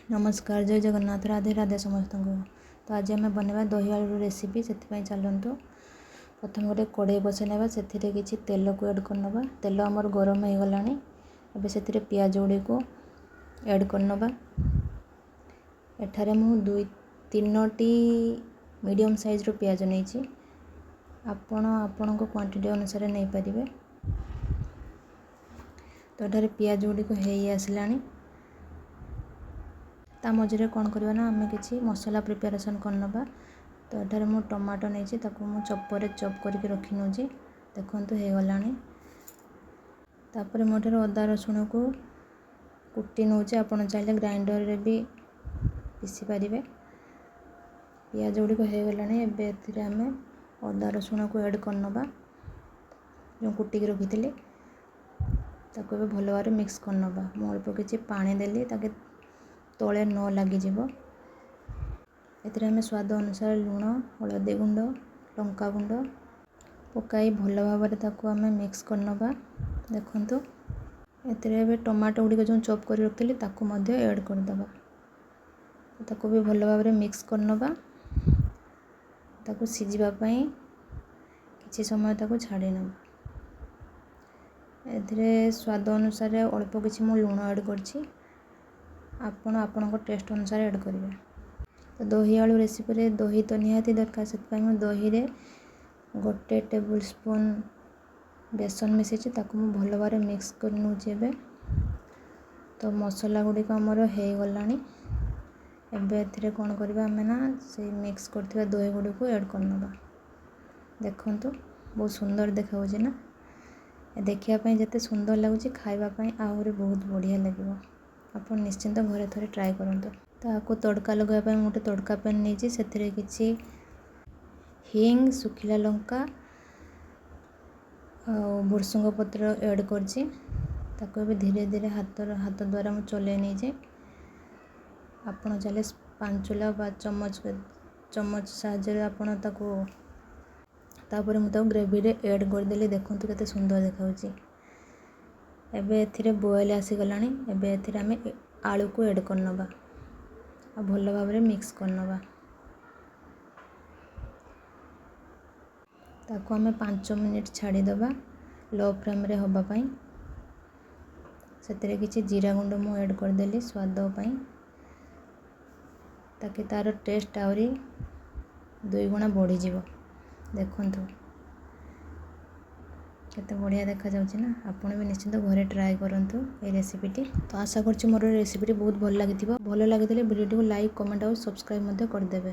ନମସ୍କାର, ଜୟ ଜଗନ୍ନାଥ, ରାଧେ ରାଧେ ସମସ୍ତଙ୍କୁ। ତ ଆଜି ଆମେ ବନେଇବା ଦହି ଆଳୁ ରେସିପି। ସେଥିପାଇଁ ଚାଲନ୍ତୁ, ପ୍ରଥମେ ଗୋଟେ କଡ଼େଇ ବସାଇ ନେବା। ସେଥିରେ କିଛି ତେଲକୁ ଆଡ଼୍ କରିନେବା। ତେଲ ଆମର ଗରମ ହେଇଗଲାଣି। ଏବେ ସେଥିରେ ପିଆଜ ଗୁଡ଼ିକୁ ଆଡ଼୍ କରିନେବା। ଏଠାରେ ମୁଁ ଦୁଇ ତିନୋଟି ମିଡ଼ିୟମ୍ ସାଇଜ୍ର ପିଆଜ ନେଇଛି। ଆପଣ ଆପଣଙ୍କ କ୍ୱାଣ୍ଟିଟି ଅନୁସାରେ ନେଇପାରିବେ। ତ ଏଠାରେ ପିଆଜ ଗୁଡ଼ିକ ହେଇ ଆସିଲାଣି। ତା ମଝିରେ କ'ଣ କରିବା ନା, ଆମେ କିଛି ମସଲା ପ୍ରିପାରେସନ୍ କରିନେବା। ତ ଏଠାରେ ମୁଁ ଟମାଟୋ ନେଇଛି, ତାକୁ ମୁଁ ଚପରେ ଚପ୍ କରିକି ରଖି ନେଉଛି। ଦେଖନ୍ତୁ, ହେଇଗଲାଣି। ତାପରେ ମୁଁ ଏଠାରେ ଅଦା ରସୁଣକୁ କୁଟି ନେଉଛି। ଆପଣ ଚାହିଁଲେ ଗ୍ରାଇଣ୍ଡରରେ ବି ପିଶି ପାରିବେ। ପିଆଜ ଗୁଡ଼ିକ ହେଇଗଲାଣି। ଏବେ ଏଥିରେ ଆମେ ଅଦା ରସୁଣକୁ ଆଡ଼୍ କରିନେବା, ଯେଉଁ କୁଟିକି ରଖିଥିଲି। ତାକୁ ଏବେ ଭଲ ଭାବରେ ମିକ୍ସ କରିନେବା। ମୁଁ ଅଳ୍ପ କିଛି ପାଣି ଦେଲି, ତାକି ତଳେ ନ ଲାଗିଯିବ। ଏଥିରେ ଆମେ ସ୍ୱାଦ ଅନୁସାରେ ଲୁଣ, ହଳଦୀ ଗୁଣ୍ଡ, ଲଙ୍କା ଗୁଣ୍ଡ ପକାଇ ଭଲ ଭାବରେ ତାକୁ ଆମେ ମିକ୍ସ କରିନେବା। ଦେଖନ୍ତୁ, ଏଥିରେ ଏବେ ଟମାଟୋ ଗୁଡ଼ିକ ଯେଉଁ ଚପ୍ କରି ରଖିଥିଲି, ତାକୁ ମଧ୍ୟ ଆଡ଼୍ କରିଦେବା। ତାକୁ ବି ଭଲ ଭାବରେ ମିକ୍ସ କରିନେବା। ତାକୁ ସିଝିବା ପାଇଁ କିଛି ସମୟ ତାକୁ ଛାଡ଼ି ନେବା। ଏଥିରେ ସ୍ୱାଦ ଅନୁସାରେ ଅଳ୍ପ କିଛି ମୁଁ ଲୁଣ ଆଡ଼୍ କରିଛି। ଆପଣ ଆପଣଙ୍କ ଟେଷ୍ଟ ଅନୁସାରେ ଆଡ଼୍ କରିବେ। ତ ଦହି ଆଳୁ ରେସିପିରେ ଦହି ତ ନିହାତି ଦରକାର। ସେଥିପାଇଁ ମୁଁ ଦହିରେ 1 ଟେବୁଲ୍ ସ୍ପୁନ୍ ବେସନ ମିଶାଇଛି। ତାକୁ ମୁଁ ଭଲ ଭାବରେ ମିକ୍ସ କରି ନେଉଛି ଏବେ। ତ ମସଲା ଗୁଡ଼ିକ ଆମର ହେଇଗଲାଣି। ଏବେ ଏଥିରେ କ'ଣ କରିବା ଆମେ ନା, ସେଇ ମିକ୍ସ କରିଥିବା ଦହି ଗୁଡ଼ିକୁ ଆଡ଼୍ କରିନେବା। ଦେଖନ୍ତୁ, ବହୁତ ସୁନ୍ଦର ଦେଖାଯାଉଛି ନା? ଦେଖିବା ପାଇଁ ଯେତେ ସୁନ୍ଦର ଲାଗୁଛି, ଖାଇବା ପାଇଁ ଆହୁରି ବହୁତ ବଢ଼ିଆ ଲାଗିବ। ଆପଣ ନିଶ୍ଚିନ୍ତ ଘରେ ଥରେ ଟ୍ରାଏ କରନ୍ତୁ। ତାକୁ ତଡ଼କା ଲଗାଇବା ପାଇଁ ମୁଁ ଗୋଟେ ତଡ଼କା ପ୍ୟାନ୍ ନେଇଛି। ସେଥିରେ କିଛି ହିଙ୍ଗ, ଶୁଖିଲା ଲଙ୍କା ଆଉ ଭୃସଙ୍ଗ ପତ୍ର ଆଡ଼୍ କରିଛି। ତାକୁ ଏବେ ଧୀରେ ଧୀରେ ହାତ ଦ୍ୱାରା ମୁଁ ଚଲେଇ ନେଇଛି। ଆପଣ ଚାହିଁଲେ ସ୍ପାଚୁଲା ବା ଚମଚ ସାହାଯ୍ୟରେ ଆପଣ ତାକୁ। ତାପରେ ମୁଁ ତାକୁ ଗ୍ରେଭିରେ ଆଡ଼୍ କରିଦେଲି। ଦେଖନ୍ତୁ, କେତେ ସୁନ୍ଦର ଦେଖାଯାଉଛି। ଏବେ ଏଥିରେ ବଏଲ୍ ଆସିଗଲାଣି। ଏବେ ଏଥିରେ ଆମେ ଆଳୁକୁ ଆଡ଼୍ କରିନେବା ଆଉ ଭଲ ଭାବରେ ମିକ୍ସ କରିନେବା। ତାକୁ ଆମେ 5 ମିନିଟ୍ ଛାଡ଼ିଦେବା ଲୋ ଫ୍ଲେମ୍ରେ ହେବା ପାଇଁ। ସେଥିରେ କିଛି ଜିରା ଗୁଣ୍ଡ ମୁଁ ଆଡ଼୍ କରିଦେଲି ସ୍ୱାଦ ପାଇଁ, ତାକି ତା'ର ଟେଷ୍ଟ ଆହୁରି ଦୁଇଗୁଣା ବଢ଼ିଯିବ। ଦେଖନ୍ତୁ, କେତେ ବଢ଼ିଆ ଦେଖାଯାଉଛି ନା? ଆପଣ ବି ନିଶ୍ଚିନ୍ତ ଘରେ ଟ୍ରାଏ କରନ୍ତୁ ଏଇ ରେସିପିଟି। ତ ଆଶା କରୁଛି ମୋର ରେସିପିଟି ବହୁତ ଭଲ ଲାଗିଥିବ। ଭଲ ଲାଗିଥିଲେ ଭିଡ଼ିଓଟିକୁ ଲାଇକ୍, କମେଣ୍ଟ ଆଉ ସବସ୍କ୍ରାଇବ୍ ମଧ୍ୟ କରିଦେବେ।